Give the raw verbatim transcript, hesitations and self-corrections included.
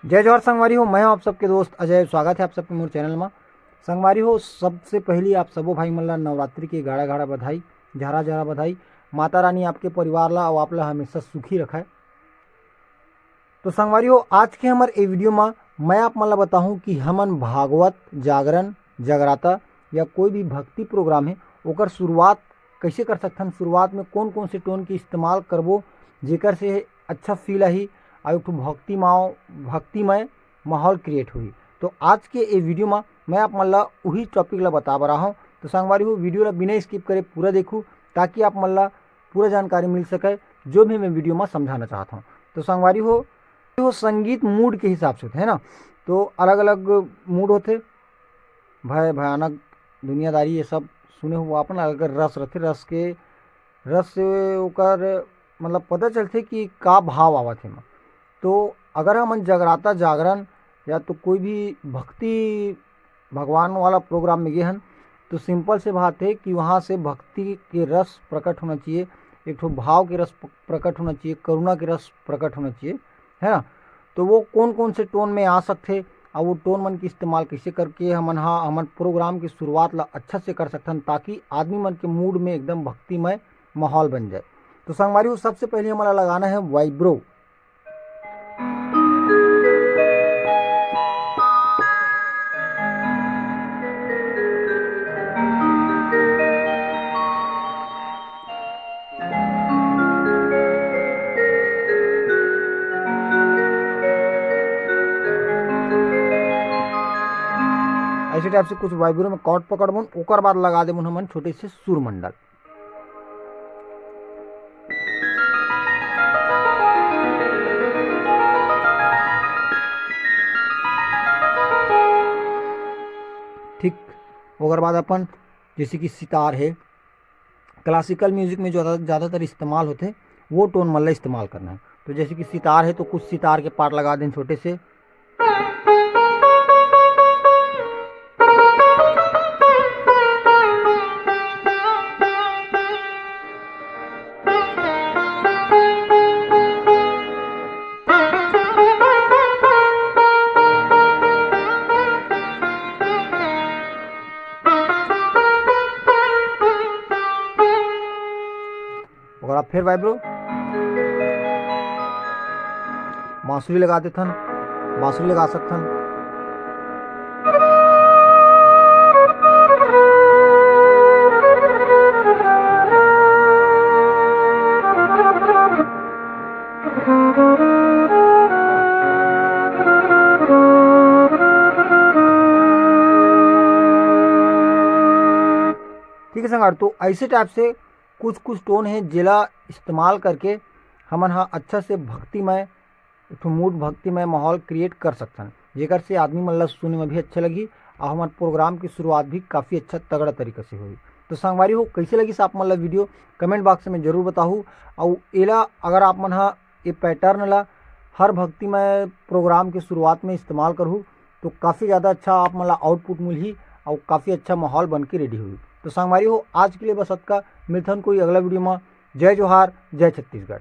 जय जोहार संगवारी हो, मैं हूं आप सबके दोस्त अजय। स्वागत है आप सबके मोर चैनल में। संगवारी हो, सबसे पहली आप सबो भाई मन ला नवरात्रि के गाड़ा गाड़ा बधाई, झारा झारा बधाई। माता रानी आपके परिवार ला अउ आप ला हमेशा सुखी रखे। तो संगवारी हो, आज के हमर ए वीडियो में मैं आप मन ला बताहूं कि हमन भागवत, जागरण, जगराता या कोई भी भक्ति प्रोग्राम है, ओकर शुरुआत कैसे कर सकथन, शुरुआत में कौन कौन से टोन के इस्तेमाल करबो, जेकर से अच्छा फील आही अउ एक ठो भक्ति माव-, भक्तिमय माहौल क्रिएट होही। तो आज के ए वीडियो में मैं आप मन ला उही टॉपिक ला बता बर आहूं। तो संगवारी हो, वीडियो ला बिना स्किप करे पूरा देखू, ताकि आप मन ला पूरा जानकारी मिल सके, जो भी मैं वीडियो में समझाना चाहत हूं। तो संगवारी हो, हो संगीत मूड के हिसाब से होथे, है ना? तो अलग-अलग मूड होथे, भय, भयानक, दुनियादारी, ये सब सुने हो आप ना। अगर रस रथे, रस के, रस से ओकर मतलब पता चलथे कि का भाव आवत हे एमा। तो अगर हमन जगराता, जागरण या तो कोई भी भक्ति भगवान वाला प्रोग्राम में गे हन, तो सिंपल से बात है कि वहाँ से भक्ति के रस प्रकट होना चाहिए, एक ठो भाव के रस प-, प्रकट होना चाहिए, करुणा के रस प्रकट होना चाहिए, है ना? तो वो कौन कौन से टोन में आ सकथे, और वो टोन मन के इस्तेमाल कैसे करके हमन हा, हमन प्रोग्राम की शुरुआत ला अच्छा से कर सकथन, ताकि आदमी मन के मूड में एकदम भक्तिमय माहौल बन जाए। तो संगवारी हो, सबसे पहले हमन ला लगाना है वाइब्रो। ऐसे टाइप से कुछ वाइब्रो में कॉर्ड पकड़बोन, ओकर बाद लगा देबोन हमन छोटे से सुरमंडल। ठीक, ओकर बाद अपन जैसे कि सितार है, क्लासिकल म्यूजिक में जो ज़्यादा, ज़्यादातर इस्तेमाल होथे, वो टोन मन ला इस्तेमाल करना है। तो जैसे कि सितार है, तो कुछ सितार के पार्ट लगा दें छोटे से। ओकरा फिर वाइब्रो, बांसुरी लगा देथन, बांसुरी लगा सकथन। ठीक है संगवारी, तो ऐसे टाइप से कुछ कुछ टोन है, जेला इस्तेमाल करके हमन हा अच्छा से भक्तिमय, एक ठो मूड, भक्तिमय माहौल क्रिएट कर सकथन, जेकर से आदमी मन ला सुने में भी अच्छा लगही और हमर प्रोग्राम की शुरुआत भी काफ़ी अच्छा तगड़ा तरीका से होही। तो संगवारी हो, कैसे लगिस आप मन ला वीडियो, कमेंट बॉक्स में जरूर बताहू। और एला अगर आप मन हा ये पैटर्न ला हर भक्तिमय प्रोग्राम के शुरुआत में इस्तेमाल करहू, तो काफ़ी ज़्यादा अच्छा आप मन ला आउटपुट मिलही और काफ़ी अच्छा माहौल बन के रेडी होही। तो संगवारी हो, आज के लिए बस अतका। मिलथन कोई अगला वीडियो में। जय जोहार, जय छत्तीसगढ़।